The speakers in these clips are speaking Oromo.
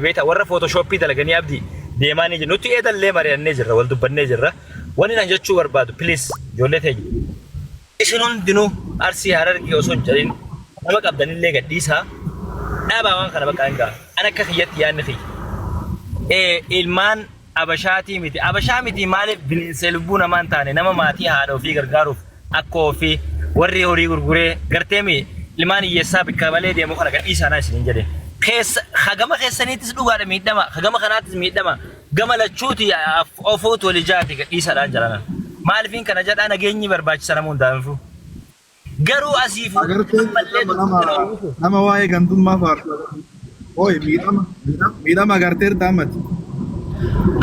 Beektaa warra footoshoppii dalaganii abdii deemaa ni jiru. Nuti eedallee mari'annee jirra, wal dubbannee jirra. Wanni nan jechuu barbaadu please ijoollee teenya. Isin hundinuu Arsii Harargee osoo hin jedhin nama qabdanillee gadhiisaa dhaabaa waan kana bakka hin ga'a. An akka kiyyatti yaadni kiyya. Ilmaan Abashaatii miti. Abashaa miti maaliif bineensa lubbuu namaa hin taane nama maatii haadha ofii gargaaruuf akkoo ofii warri horii gurguree garteemi ilmaan hiyyeessaa bikka malee deemu kana gadhiisaa naa isiniin jedhe. Keessa hagama keessaniittis dhugaadha miidhama hagama kanaattis miidhama gama lachuuti ofuutu walii jaati gadhiisaadhaan jedhana. Maalifiin kana jedhaa nageenyi barbaachisa nama hundaafuu. Garuu asii fuudhee Agartee ammallee miidhama nama dubbiin oowwitu. nama waa'ee gantummaa faarsu agartee. Ooyi miidhama miidhama miidhama agarteerta ammati.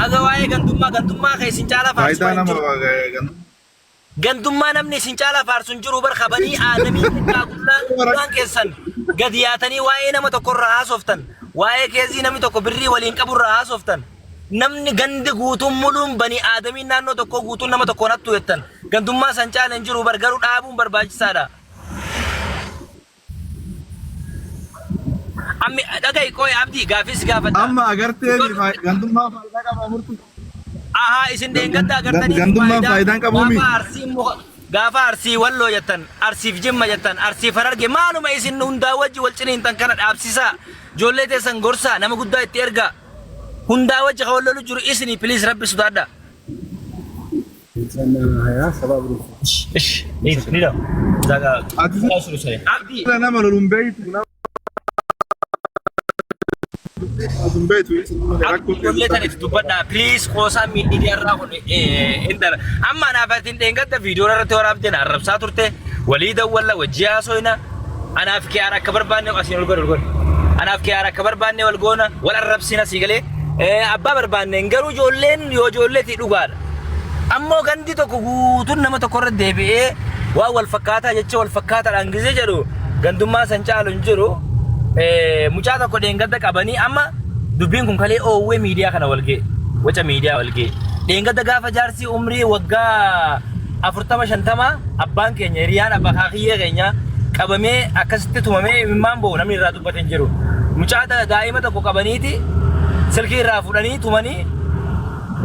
Aga waa'ee gantummaa gantummaa kee isin caalaa faarsu Faayidaa bara hin nama jiru. gantummaa. Gantummaa namni isin caalaa faarsu hin jiru bar kabanii aadamii xiqqaa guddaan guddaan keessan gadi yaatanii waa'ee nama tokko irraa haasoftan waa'ee keezii namni tokko birrii waliin qabu irraa haasoftan namni gandi guutuun muluun banii aadamiin naannoo tokkoo guutuun nama tokkoon hattuu jettan Gantummaa san caala hin jiru bar garuu dhaabuun barbaachisaadha. Ammi dhaga'i qoy abdii gaafii si gaafadha. Amma agartee gantummaa faayidaa qaba murtu. Ahaa isin dheengadda agartanii Gantummaan faayidaa faayidaa hin qabuumi. gaafa arsii muka gaafa arsii walloo jettan arsiif jimma jettan arsiif hararge maaluma isin hundaa wajji wal ciniintan kana dhaabsisaa ijoollee teessan gorsaa nama guddaa itti ergaa hundaa wajji ka wal lolu jiru isini please rabbi sodaadha. እሺ ንዳ እዛ ጋ Ati አብዲ sila nama loluun beektu nama hin beektu rakkoo Ijoollee keessatti. tan itti dubbadhaa please qoosaa miidiyaa irraa kun hin dara amma anaaf atiin dheengadda viidiyoo irratti waraabdee na arrabsaa turte walii dawwalla wajjii haasoyna anaaf kee akka barbaanne asiin ol godhi ol godhi anaaf kee akka barbaanne wal goona wal arrabsina sii galee abbaa barbaanne garuu ijoolleen yoo ijoolleetii dhugaadha Ammoo gandi tokko guutuun nama tokko irra deebi'ee waan wal fakkaataa jecha wal fakkaataadhaan gisee jedhu gandummaa san caalu hin jiru. Mucaa tokko dheengadda qabanii amma dubbiin kun kalee oowwee miidiyaa kana wal ga'e. Waca miidiyaa wal ga'e. Dheengadda gaafa jaarsi umrii waggaa 40 50 abbaan keenya hiriyaan abbaa kaakiyyee keenya qabamee akkasitti tumamee imimmaan bo'u namni irraa dubbate hin jiru. Mucaa daa'ima tokko qabaniiti silkii irraa fuudhanii tumanii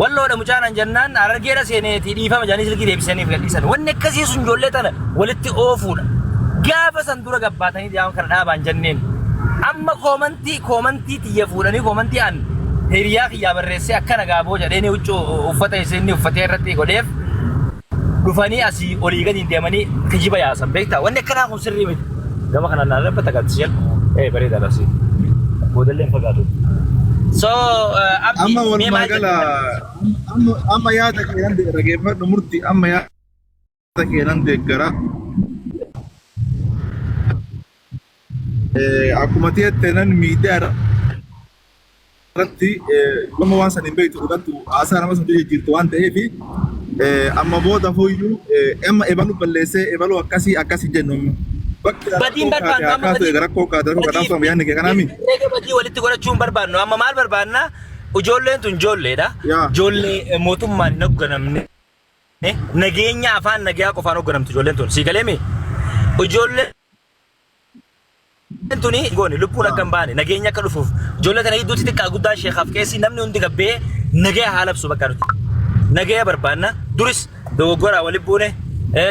Walloodha mucaan an jennaan Harargeedha seeneeti dhiifama jedhanii silkii deebisaniif gadhiisan. Wanni akkasii sun ijoollee tana walitti oofuudha. Gaafa san dura gabbaatanii waan kana dhaabaan jenneen. Amma koomantii koomantii tiyya fuudhanii koomantii an hiriyaa kiyyaa barreessee akkana gaaboo jedheenii huccuu uffata isinni uffatee irratti godheef dhufanii asii olii gadi deemanii kijiba yaasan beektaa wanni akkanaa kun sirrii miti. Gama kanaan naan rabbata galti jal. Ee bareedaadha asii. Boodallee hin fagaatu. So Abdi Amma mee walumaa maal gala jetta? amma amma yaada kee nan dhageeffadhu murti amma yaada kee nan deeggara. Akkuma jette nan miidiyaa irratti nama waan san hin beektu fudhattu haasaa nama sun jijjiirtu waan ta'eef amma booda fuuyyuu amma ebalu balleessee ebalu akkasii akkasii jennu amma. Bakki Badiin rakkoo kaate barbaannu haa amma kaatu badii eega rakkoo kaate rakkoo badii kanaaf yaadni kee kanaami. herreega badii walitti godhachuu hin barbaannu amma maal barbaanna ijoolleen tun ijoolleedha Yaa. ijoollee mootummaan hin hoogganamne nageenya afaan nagayaa qofaan hoogganamtu ijoolleen tun sii galeemi ijoolleen tuni goone lubbuun akka hin baane nageenya akka dhufuuf ijoollee tana gidduutti xiqqaa guddaan sheekaaf qeessii namni hundi gabbee nagaya haa labsu bakka nuti nagaya barbaanna duris dogoggoraa walitti buune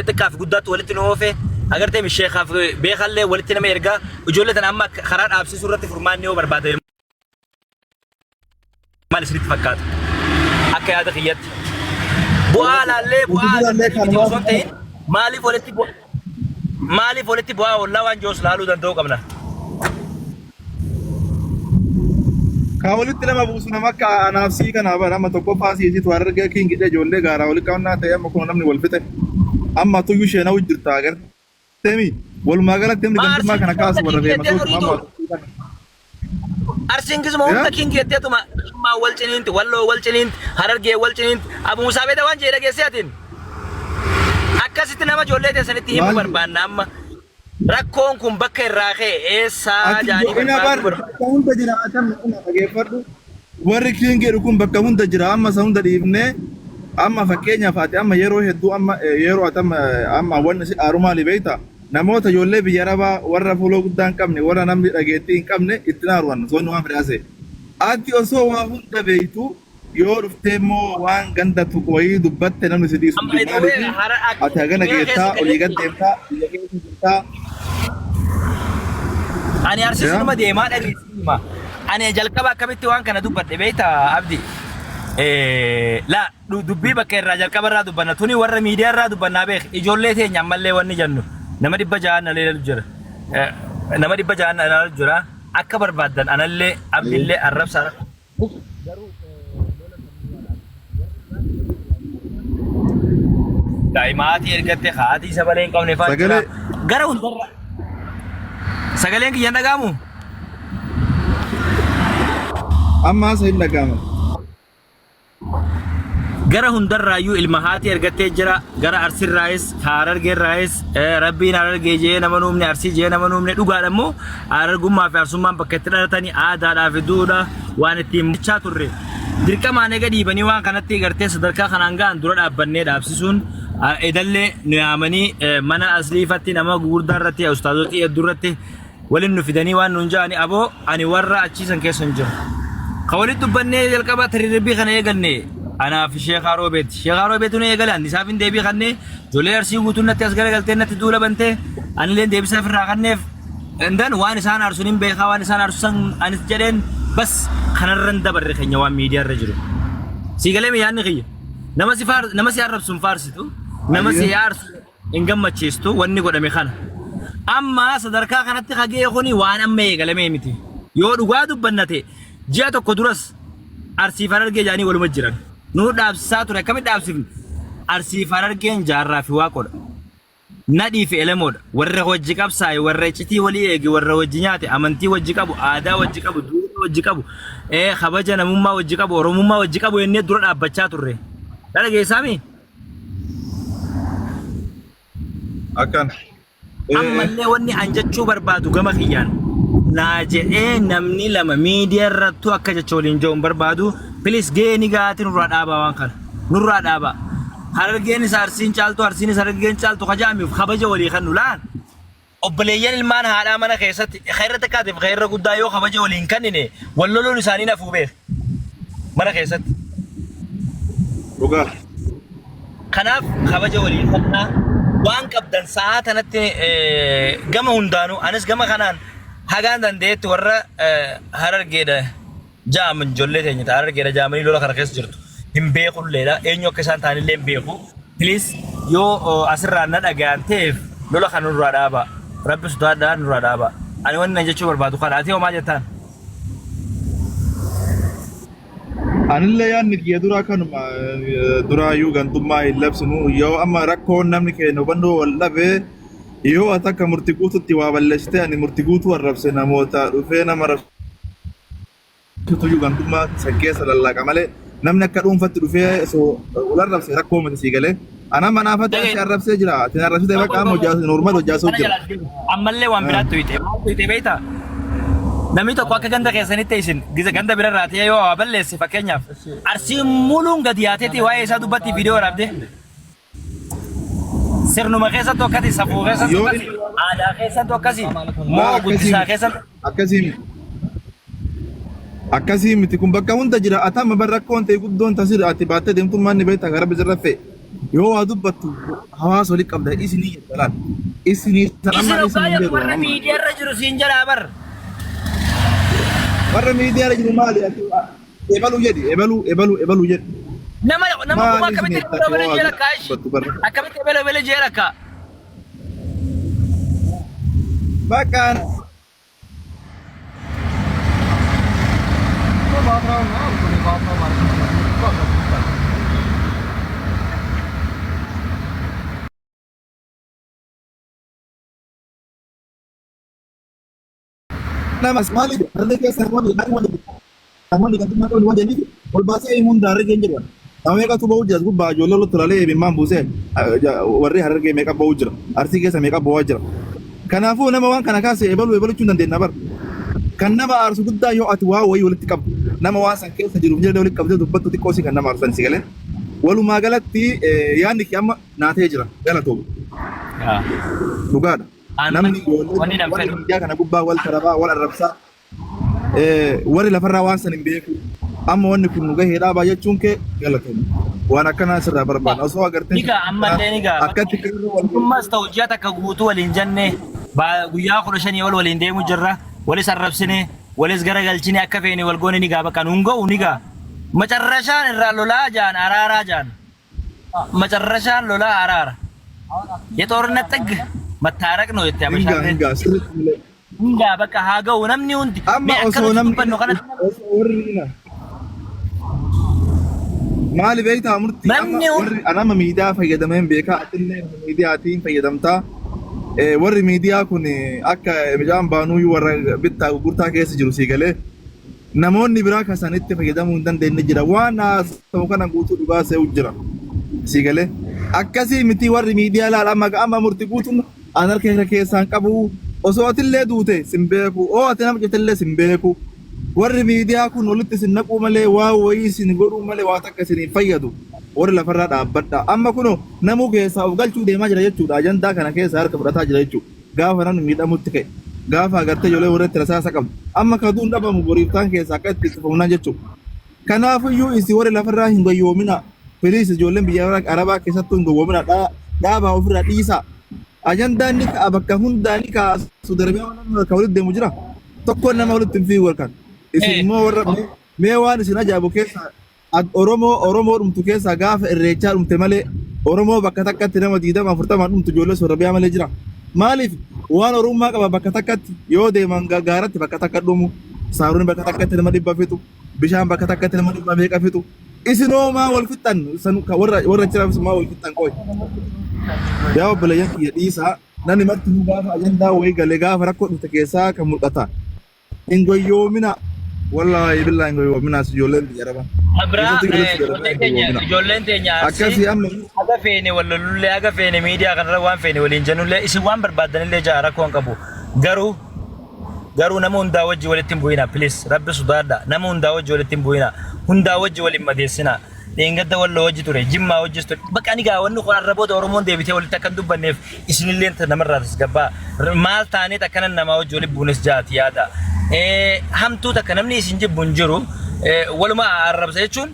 xiqqaa fi guddaatti walitti nu oofe agartee mi sheekaaf beekallee walitti nama ergaa ijoollee tana amma karaa dhaabsisuu irratti furmaanni yoo barbaade maal isinitti fakkaata? Akka yaada kiyyatti. Bu'aa laallee Nuti bu'aa durallee argatanii miti kanumaaf osoo hin ta'in maaliif walitti maaliif walitti bu'aa ollaa waan jiruus laaluu danda'uu qabna. Kan walitti nama buusu nama akka anaaf sii kanaa bara amma tokkoffaa sii situ harargee kiin gidhee ijoollee gaaraa walitti qabnaa ta'e amma kun namni wal fixe. Amma tuyyuu sheenawu jirta agarteemi. Walumaa galatti namni Maa gantummaa arsiin kana gisuma kaasu hunda warra kiingi deema jettee soosuma horiitu. amma tuyyuu kana. Arsiin gisuma hunda Yaa? kiingi jetteetuma Jimmaa wal ciniinti, Walloo wal ciniinti, Harargee wal ciniinti. Abu Musaa beektaa waan jedhe dhageessee atiin. Akkasitti nama ijoollee teessanitti himuu Maal barbaanna amma. Rakkoon kun bakka irraa ka'e eessaa Ati jedhanii ina bar barbaaduu barbaanna. bakka hunda jira atam ina dhageeffadhu. Warri kiin jedhu kun bakka hunda jira amma isa hunda dhiifnee amma fakkeenyaaf ati amma yeroo hedduu amma yeroo ati amma amma wanni si aaru maali beekta namoota ijoollee biyya arabaa warra fuuloo guddaa hin qabne warra namni dhageettii hin qabne itti naaruwan soonni waan fedhaase. Ati osoo waa hunda beektu yoo dhuftee immoo waan ganda tuqu wayii dubbatte namni si dhiisu Amma hin jiru. idawee Maaliif hara akka ati hagana biyya geettaa keessa olii gad galetti deemtaa biyya keessa jirtaa. Ani arsii Yaa sunuma deemaa dhageessima. Ani jalqaba akkamitti waan kana dubbadhe beektaa Abdi? La dubbii bakka irraa jalqaba irraa dubbanna. Tuni warra miidiyaa irraa dubbannaa beek. Ijoollee teenya ammallee wanni jennu nama 600 na leelalu jira. Nama 600 na leelalu jira. Akka barbaaddan anallee Abdillee arrabsaa. Daa'ima haati ergatte haati isa malee hin qabne fa'aa jira. Sagalee Gara hundarra sagaleen kiyya hin dhaga'amu? Amma haasa hin dhaga'ama. Gara hundarraayyuu ilma haati ergattee jira. Gara Arsirraayis, Harargeerraayis, Rabbiin Harargee jee nama nuumne, Arsii jee nama nuumne dhugaadha immoo Harargummaa fi Arsummaan bakka itti dhalatanii aadaadhaa fi duudhaa waan ittiin bulchaa turre. Dirqamaan eega dhiibanii waan kanatti gartee sadarkaa kanaan ga'an dura dhaabbannee dhaabsisuun edallee nu yaamanii mana asliifatti nama gugurdaa irratti ustaazotii hedduu irratti waliin nu fidanii waan nuun ja'ani aboo ani warra achiisan keessa hin jiru. Ka walitti dubbannee jalqaba tarirbii kana eegalne anaa fi Sheekaa Roobeeti. Sheekaa Roobeetu nu eegale ani isaaf hin deebii kannee ijoollee Arsii guutuun natti as garagaltee natti duula bantee anillee deebisaaf irraa kanneef indan waan isaan aarsuun hin beekaa waan isaan aarsu san anis jedheen bas kanarran dabarre keenya waan miidiyaa irra jiru. Sii galee yaadni kiyya. Nama si faar nama si arrabsu hin faarsitu nama si Ayyee. aarsu hin gammachiistu wanni godhame kana. Amma sadarkaa kanatti kagee kuni waan amma eegalamee miti. Yoo dhugaa dubbanna ta'e ji'a tokko duras Arsiif Harargee jedhanii waluma jiran. Nuu dhaabsisaa ture akkamitti dhaabsifne? Arsiif Harargeen jaarraa fi waaqodha. Nadhii fi elemoodha. Warra wajji qabsaa'e, warra iccitii walii eege, warra wajji nyaate, amantii wajji qabu, aadaa wajji qabu, duudhaa wajji qabu, kabaja namummaa wajji qabu, oromummaa wajji qabu jennee dura dhaabbachaa turre. Dhaggeessaami? Akkan. Ammallee wanni an jechuu barbaadu gama kiyyaan naa jedhee namni lama miidiyaa irrattuu akka jecha waliin jiru hin barbaadu. Please gahee ni gahaati nurraa dhaabaa waan kana. Nurraa dhaabaa. Harargeen isa Arsiin caaltu Arsiin isa Harargeen caaltu kajaamiif kabaja walii kan nu laan. Obboleeyyan ilmaan haadhaa mana keessatti khayra xiqqaatiif khayra guddaa yoo kabaja waliin kennine wal loluun isaanii nafuu beek. Mana keessatti. Dhugaa. Kanaaf kabaja walii kennaa waan qabdan sa'aa tanatti gama hundaanuu anis gama kanaan hagaan danda'etti warra Harargeedha ja'aman ijoollee teenya ta'a Harargeedha ja'amanii lola kana keessa jirtu hin beekulleedha eenyu akka isaan ta'anillee hin beeku please yoo asirraa na dhaga'an ta'eef lola kana nurraa dhaabaa rabbi sodaadhaa nurraa dhaabaa ani wanni nan jechuu barbaadu kana ati hoo maal jettaan? Anillee yaadni kiyya duraa kanuma duraayyuu gantummaa hin labsinu yoo amma rakkoon namni keenya hubannoo wal dhabe yoo ati akka murti guututti waa balleessite ani murti guutuu arrabse namoota dhufee nama arrabsutuyyuu gantummaa san keessa lallaaqa malee namni akka dhuunfatti dhufee osoo wal arrabse rakkoo miti sii galee. Ana manaafatti asi arrabsee jira ati na arrabsite bakka amma hojjaa normal hojjaa Kana jira. jalaa deemu. Ammallee waan biraatti tuyxe. Maal tuyxe beektaa? Namni tokko akka ganda keessanitti isin giza ganda bira irraa ta'ee yoo waa balleesse fakkeenyaaf Arsiin muluun gadi yaateeti waa'ee isaa dubbatti viidiyoo waraabde. Sirnuma keessattu akkasi, safuu keessattu Yoo akkasi, aadaa keessattu akkasi, Laa moo akkasii guddisaa miti. keessattu. Akkasii miti. Akkasii miti kun bakka hunda jira. Ati amma bar rakkoon ta'e guddoon tasir ati baattee deemtummaan ni beektaa gara bizirra fe'e. Yoo waa dubbattu hawaasa walitti qabda isinii jetta laal. Isinii san Isin amma hoggaa isin hin jedhu jedhu warra amma. miidiyaa irra jiru siin jedhaa bar. Warra miidiyaa irra jiru maali ati ebaluu jedhi ebaluu ebaluu ebaluu jedhi. Nama nama kuma Maali isin akkamitti jetta ebelo ati ebelo yoo jee waa lakkaa ishi. dubbattu barra. Akkamitti ebelo ebelo jee lakkaa. Bakka namas maali harree keessa namoonni namoonni namoonni gantummaa qaban waan jedhaniif ol baasee himuun daarree keenya jedhan. Nama meeqatu ba'uu jira gubbaa ijoollee walitti laalee imimmaan buusee warri harargee meeqa ba'uu jira arsii keessa meeqa ba'aa jira. Kanaafuu nama waan kana kaase ebaluu ebaluu hin dandeenya bar. Kan nama aarsu guddaa yoo ati waa wayii walitti qabdu nama waan san keessa jiruuf jedhee walitti qabdee dubbattu xiqqoo si kan nama aarsan si galee. Walumaa galatti yaadni kee amma naatee jira galatoomi. Dhugaadha. Namni Wanni ijoollee nan warri fedhu. miidiyaa kana gubbaa wal tarabaa wal arrabsaa. Warri lafarraa waan san hin beeku. Amma wanni kun nu gahee dhaabaa jechuun kee galatoomi. Waan akkanaa sirraa barbaadna. Osoo agartee Ni gaa ammallee ni gaa. akkatti qeerroo wal Ammas ta'u ji'a takka guutuu waliin jenne guyyaa 15 ol waliin deemu jirra. Walis arrabsine, walis garagalchine akka feene wal goone ni gaa bakka nuun ga'u ni gaa. Macarrashaan irraa lolaa jaan araaraa jaan. Macarrashaan lolaa araara. የጦርነት ጥግ መታረቅ ነው jette Hingaa Habashaan. hingaa sirriitti malee. Hingaa bakka haa ga'u namni hundi. Amma Mee akka osoo nuti namni dubbannu kanatti osoo warri ina maali beektaa murtii amma namni hundi warri anama miidiyaa fayyadameen beekaa atillee miidiyaatiin fayyadamtaa. Warri miidiyaa kun akka midhaan baanuyyuu warra bittaa gurgurtaa keessa jiru sii galee namoonni biraa kan isaanitti fayyadamuu hin dandeenye jira. Waan haasawu kana guutuu dhugaa se'u jira. Sii galee akkasii miti warri miidiyaa laala amma amma murtii guutuun an harka keessaan qabu osoo atillee duute sin beeku oo ati nama jettillee sin beeku. Warri miidiyaa kun walitti isin naquu malee waa wayii isin godhuu malee waa takka isin hin fayyadu. Warri lafarraa dhaabbadha. Amma kunoo namuu keessaa of galchuu deemaa jira jechuudha. Ajandaa kana keessa harka fudhataa jira jechuudha. Gaafa namni miidhamutti ka'e. Gaafa agartee ijoollee warratti rasaasa qabdu. Amma kaduun dhabamu boriiftaan keessaa akka itti ittifamnaan jechuudha. Kanaafiyyuu isin warri lafarraa hin gowwoomina. Please ijoolleen biyya Arabaa keessattuu hin gowwoomina. Dhaabaa ofirraa dhiisaa. Ajandaan ni ka'a bakka hundaa ni ka'a. Sudarbiyaa waan namni walitti deemu jira. Tokkoon nama walitti hin fiigu halkan. Isin immoo warra mee waan isin ajaa'ibu keessa Oromoo Oromoo dhumtu keessaa gaafa irreechaa dhumte malee Oromoo bakka takkatti nama 20 40 dhumtu ijoollee Sorabiyaa malee jira. Maaliif waan Oromummaa qaba bakka takkatti yoo deeman gaaratti bakka takka dhumu saaruun bakka takkatti nama 100 fixu bishaan bakka takkatti nama dhibba meeqa fixu. Isinoo maa wal fixxan warra warra jiraafis maa wal fixxan qoy. Yaa obboleeyyan kiyya dhiisaa namni martinuu gaafa ajandaa wayii galee gaafa rakkoo dhufte keessaa kan mul'ata. Hin goyyoomina. Wallaahi billaa hin goyyoomina as ijoolleen biyya arabaa. Biraa Keessattuu ijoolleen biyya arabaa ijoolleen hin teenya goyyoomina. ijoolleen teenya Arsii Akkasii amma haga feene wal lolullee haga feene miidiyaa kanarra waan feene waliin jennullee isin waan barbaaddanillee ja'a rakkoo hin qabu. Garuu garuu nama hundaa wajji walitti hin bu'ina please rabbi sodaadha nama hundaa wajji walitti hin bu'ina hundaa wajji wal hin madeessina. Dheengadda walloo wajji ture jimmaa wajjis ture bakka ani gaa wanni kun arra booda Oromoon deebitee walitti akka hin dubbanneef isinillee namarraa tasgabbaa maal taaneet akkana namaa wajji walitti buunes jaati yaada. Hamtuu takka namni isin jibbu hin jiru waluma arrabsa jechuun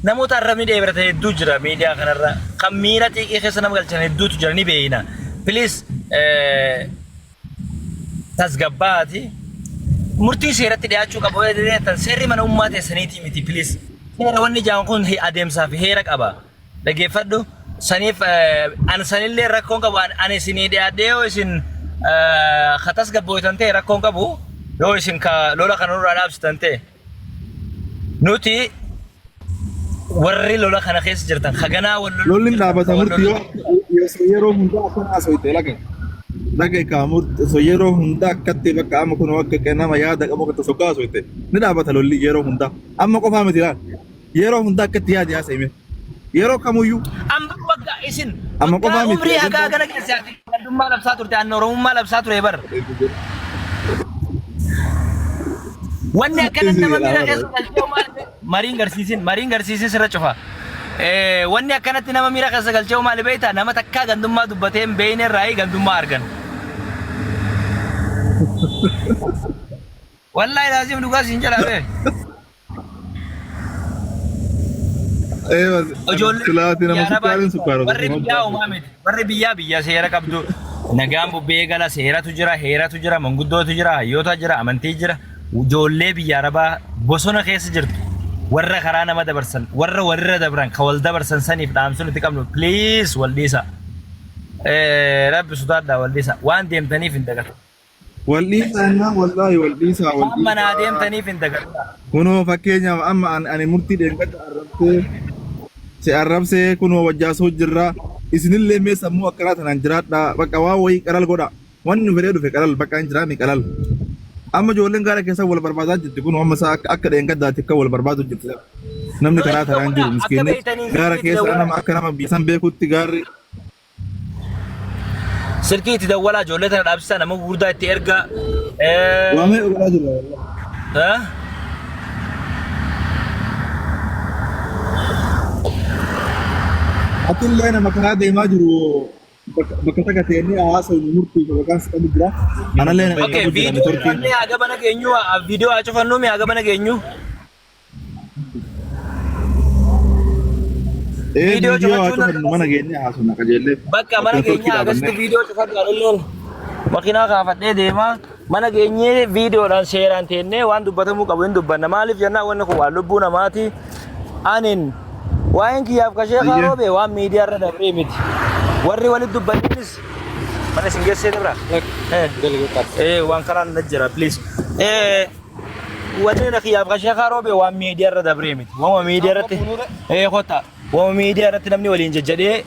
namoota arrabni dheeratan hedduu jira miidiyaa kanarra kan miira xiiqii keessa nama galchan hedduutu jira ni beeyna. Please tasgabbaa'aati. Murtii seeratti dhiyaachuu qabu yoo jettan seerri mana ummaa teessaniitii miti please. Seera wanni jaan kun adeemsaa fi heera qaba. Dhageeffadhu saniif an sanillee rakkoon qabu an isinii dhiyaadhee yoo isin ka tasgabbooytan ta'e rakkoon qabu yoo isin ka lola kana nurraa dhaabsitan ta'e nuti warri lola kana keessa jirtan haganaa wal loluu Lolli hin jirtan dhaabata ka wal murtii loluu yoo osoo yeroo hundaa akkana haasofte laga. Laga kaa murtii osoo yeroo hundaa akkatti bakka amma kun akka nama yaada qabu akka osoo haasofte ni dhaabata lolli yeroo hundaa. Amma qofaa miti laal. Yeroo hundaa akkatti yaadi haasa'ime. Yeroo kamuyyuu Amma waggaa isin amma waggaa qofaa miti umrii hagaa ajandaa. kana keessa ati gandummaa labsaa turte anna Oromummaa labsaa ture bar. Wanni akkana nama miira keessa galchee maal mariin garsiisin mariin garsiisin sirra cufa. Wanni akkanatti nama miira keessa galchee maal beektaa nama takkaa gandummaa dubbatee hin beekne irraa gandummaa argan. Wallaahi laazim dhugaa siin jedhaa bee. Ijoollee Silaatii nama biyya Arabaa sukkaariin sukkaara warri biyyaa homaa miti. Warri biyyaa biyya seera qabdu. Nagaan bubbee gala seeratu jira, heeratu jira, manguddootu jira, hayyoota jira, amantii jira. Ijoollee biyya Arabaa bosona keessa jirtu. Warra karaa nama dabarsan, warra walirra dabran, ka wal dabarsan saniif dhaamsa nuti qabnu please wal dhiisa. Rabbi sodaadhaa wal dhiisa. Waan deemtaniif hin dagatu. Wal dhiisaa innaan wallaahi wal dhiisaa wal Waan manaa dhiisaa. deemtaniif hin dagatu. Kunoo fakkeenyaaf amma ani murtii dheengadda arrabsee si arrabsee kunoo wajjaasuu jirra. Isinillee mee sammuu akkanaa tanaan jiraadhaa bakka waan wayii qalal godha. Wanni nu fedhee dhufe qalal bakka hin jiraami qalal. Amma ijoolleen gaara keessa wal barbaadaa jirti kunoo amma isaa akka dheengaddaatti akka wal barbaadu jirti. Namni Lola karaa itti tanaan jiru dawwalaa akka miskiinni beektaniin gaara silkii itti keessa dawwalaa. nama akka nama biyya san beekutti gaarri Silkii itti dawwalaa ijoollee tana dhaabsisaa nama gurguddaa itti ergaa. Waamee dhugaa jira wallahi. Atillee nama karaa deemaa jiru Bakka takka teennee haasawnu murtii bakka si qabu jira. Anallee na Okay, qabu jira viidiyoo neetworkiin. cufannee haga mana geenyu, viidiyoo haa cufannu mi haga mana geenyu. Ee Viidiyoo viidiyoo haa cufachuun cufannu mana geenyee haasawna qajeellee. Bakka mana Neetworkii keenyaa akkasitti dhaabannee. viidiyoo cufadhu anilleen makiinaa kaafadhee deemaa mana geenyee viidiyoodhaan seeraan teennee waan dubbatamuu qabu hin dubbanna. Maaliif jennaan wanni kun waan lubbuu namaati. Anin waa'een kiyyaaf kashee Ayyee. kaaroobe waan miidiyaa irra dabree miti. Warri walitti dubbanninis mana isin geessee dabra. Eh, waan kanaan na jira please. Eh, wanni na kiyyaaf kashee kaaroobe waan miidiyaa irra dabree miti. Waanuma miidiyaa irratti. Eh, kottaa. Waanuma miidiyaa irratti namni waliin jajjadhee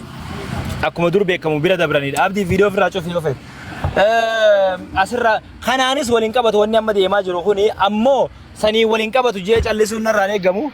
akkuma dur beekamu bira dabranidha. Abdii viidiyoo ofirraa cufii yoo fedhe. Asirraa kanaanis waliin qabatu wanni amma deemaa jiru kuni ammoo sanii waliin qabatu jee callisuun narraan eegamu.